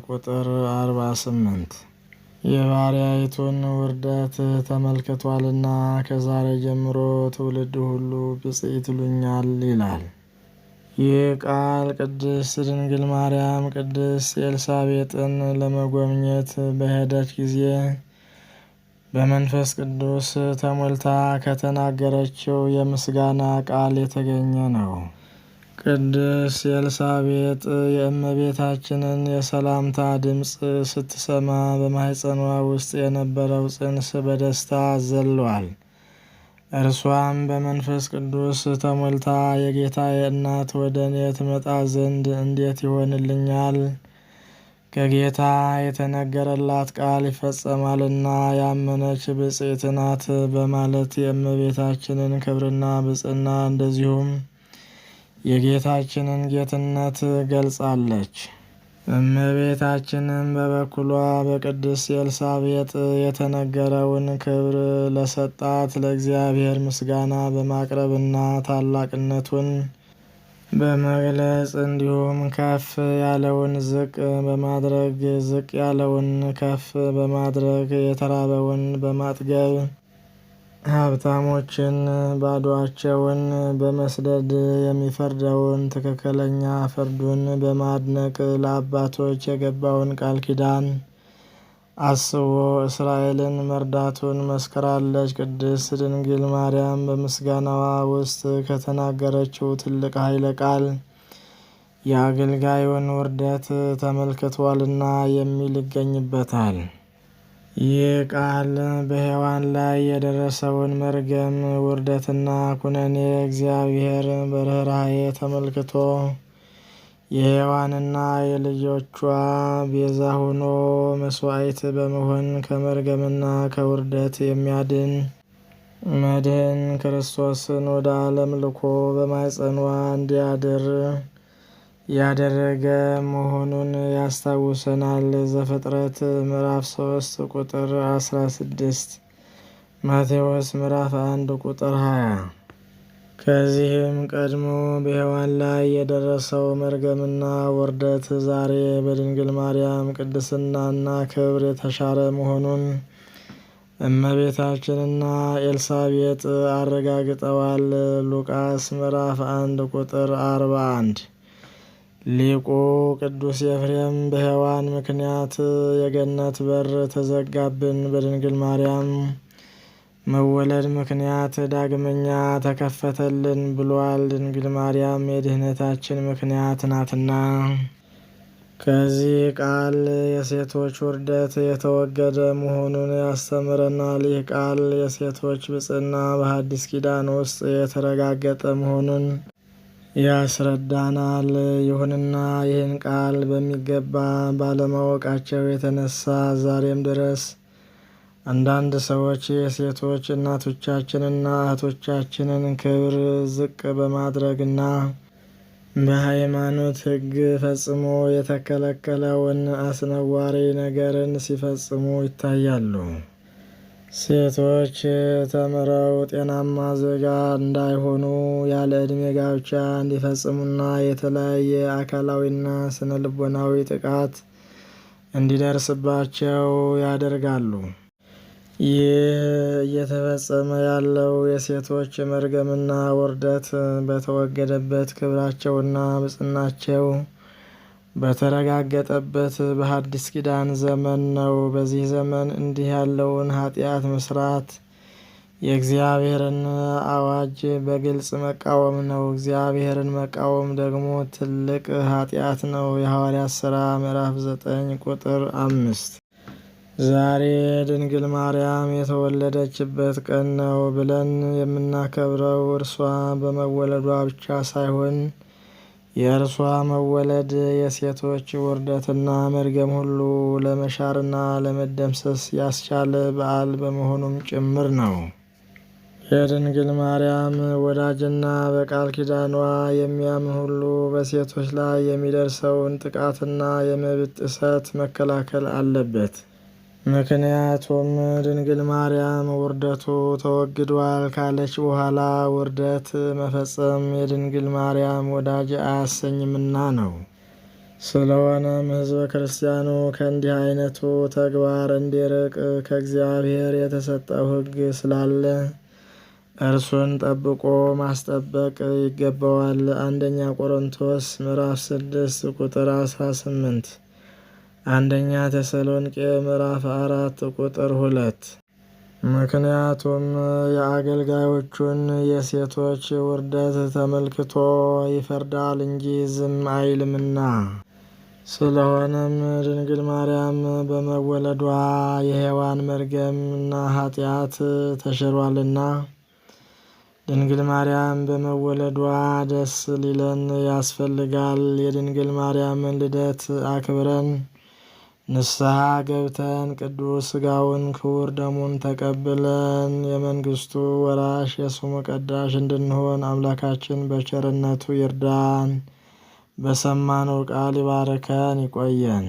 ቁጥር 48። የባሪያይቱን ውርደት ተመልክቷልና ከዛሬ ጀምሮ ትውልድ ሁሉ ብፅዕት ይሉኛል ይላል። ይህ ቃል ቅድስት ድንግል ማርያም ቅድስት ኤልሳቤጥን ለመጎብኘት በሄደች ጊዜ በመንፈስ ቅዱስ ተሞልታ ከተናገረችው የምስጋና ቃል የተገኘ ነው። ቅድስት ኤልሳቤጥ የእመቤታችንን የሰላምታ ድምፅ ስትሰማ በማኅፀኗ ውስጥ የነበረው ጽንስ በደስታ ዘሏል። እርሷም በመንፈስ ቅዱስ ተሞልታ የጌታዬ እናት ወደ እኔ ትመጣ ዘንድ እንዴት ይሆንልኛል? ከጌታ የተነገረላት ቃል ይፈጸማልና ያመነች ብፅዕት ናት በማለት የእመቤታችንን ክብርና ብፅዕና እንደዚሁም የጌታችንን ጌትነት ገልጻለች። እመቤታችንም በበኩሏ በቅድስት ኤልሳቤጥ የተነገረውን ክብር ለሰጣት ለእግዚአብሔር ምስጋና በማቅረብና ታላቅነቱን በመግለጽ እንዲሁም ከፍ ያለውን ዝቅ በማድረግ ዝቅ ያለውን ከፍ በማድረግ የተራበውን በማጥገብ ሀብታሞችን ባዶአቸውን በመስደድ የሚፈርደውን ትክክለኛ ፍርዱን በማድነቅ ለአባቶች የገባውን ቃል ኪዳን አስቦ እስራኤልን መርዳቱን መስክራለች። ቅድስት ድንግል ማርያም በምስጋናዋ ውስጥ ከተናገረችው ትልቅ ኃይለ ቃል የአገልጋዩን ውርደት ተመልክቷልና የሚል ይገኝበታል። ይህ ቃል በሔዋን ላይ የደረሰውን መርገም፣ ውርደትና ኩነኔ እግዚአብሔር በርኅራኄ ተመልክቶ የሔዋንና የልጆቿ ቤዛ ሆኖ መስዋዕት በመሆን ከመርገምና ከውርደት የሚያድን መድህን ክርስቶስን ወደ ዓለም ልኮ በማኅፀኗ እንዲያድር ያደረገ መሆኑን ያስታውሰናል። ዘፍጥረት ምዕራፍ 3 ቁጥር 16፣ ማቴዎስ ምዕራፍ 1 ቁጥር 20። ከዚህም ቀድሞ በሔዋን ላይ የደረሰው መርገምና ውርደት ዛሬ በድንግል ማርያም ቅድስናና ክብር የተሻረ መሆኑን እመቤታችንና ኤልሳቤጥ አረጋግጠዋል። ሉቃስ ምዕራፍ 1 ቁጥር 41። ሊቁ ቅዱስ ኤፍሬም በሔዋን ምክንያት የገነት በር ተዘጋብን፣ በድንግል ማርያም መወለድ ምክንያት ዳግመኛ ተከፈተልን ብሏል። ድንግል ማርያም የድህነታችን ምክንያት ናትና። ከዚህ ቃል የሴቶች ውርደት የተወገደ መሆኑን ያስተምረናል። ይህ ቃል የሴቶች ብፅዕና በሐዲስ ኪዳን ውስጥ የተረጋገጠ መሆኑን ያስረዳናል። ይሁንና ይህን ቃል በሚገባ ባለማወቃቸው የተነሳ ዛሬም ድረስ አንዳንድ ሰዎች የሴቶች እናቶቻችንና እህቶቻችንን ክብር ዝቅ በማድረግና በሃይማኖት ሕግ ፈጽሞ የተከለከለውን አስነዋሪ ነገርን ሲፈጽሙ ይታያሉ። ሴቶች ተምረው ጤናማ ዜጋ እንዳይሆኑ ያለ ዕድሜ ጋብቻ እንዲፈጽሙና የተለያየ አካላዊና ስነ ልቦናዊ ጥቃት እንዲደርስባቸው ያደርጋሉ። ይህ እየተፈጸመ ያለው የሴቶች መርገምና ውርደት በተወገደበት ክብራቸውና ብፅዕናቸው በተረጋገጠበት በሐዲስ ኪዳን ዘመን ነው። በዚህ ዘመን እንዲህ ያለውን ኃጢአት መስራት የእግዚአብሔርን አዋጅ በግልጽ መቃወም ነው። እግዚአብሔርን መቃወም ደግሞ ትልቅ ኃጢአት ነው። የሐዋርያት ሥራ ምዕራፍ 9 ቁጥር 5። ዛሬ ድንግል ማርያም የተወለደችበት ቀን ነው ብለን የምናከብረው እርሷ በመወለዷ ብቻ ሳይሆን የእርሷ መወለድ የሴቶች ውርደትና መርገም ሁሉ ለመሻርና ለመደምሰስ ያስቻለ በዓል በመሆኑም ጭምር ነው። የድንግል ማርያም ወዳጅና በቃል ኪዳኗ የሚያምን ሁሉ በሴቶች ላይ የሚደርሰውን ጥቃትና የመብት ጥሰት መከላከል አለበት። ምክንያቱም ድንግል ማርያም ውርደቱ ተወግዷል ካለች በኋላ ውርደት መፈጸም የድንግል ማርያም ወዳጅ አያሰኝምና ነው። ስለሆነም ሕዝበ ክርስቲያኑ ከእንዲህ አይነቱ ተግባር እንዲርቅ ከእግዚአብሔር የተሰጠው ሕግ ስላለ እርሱን ጠብቆ ማስጠበቅ ይገባዋል። አንደኛ ቆሮንቶስ ምዕራፍ 6 ቁጥር 18፣ አንደኛ ተሰሎንቄ ምዕራፍ 4 ቁጥር 2። ምክንያቱም የአገልጋዮቹን የሴቶች ውርደት ተመልክቶ ይፈርዳል እንጂ ዝም አይልምና። ስለሆነም ድንግል ማርያም በመወለዷ የሔዋን መርገምና ኃጢአት ተሽሯልና ድንግል ማርያም በመወለዷ ደስ ሊለን ያስፈልጋል። የድንግል ማርያምን ልደት አክብረን ንስሐ ገብተን ቅዱስ ሥጋውን ክቡር ደሙን ተቀብለን የመንግስቱ ወራሽ የስሙ ቀዳሽ እንድንሆን አምላካችን በቸርነቱ ይርዳን። በሰማነው ቃል ይባርከን። ይቆየን።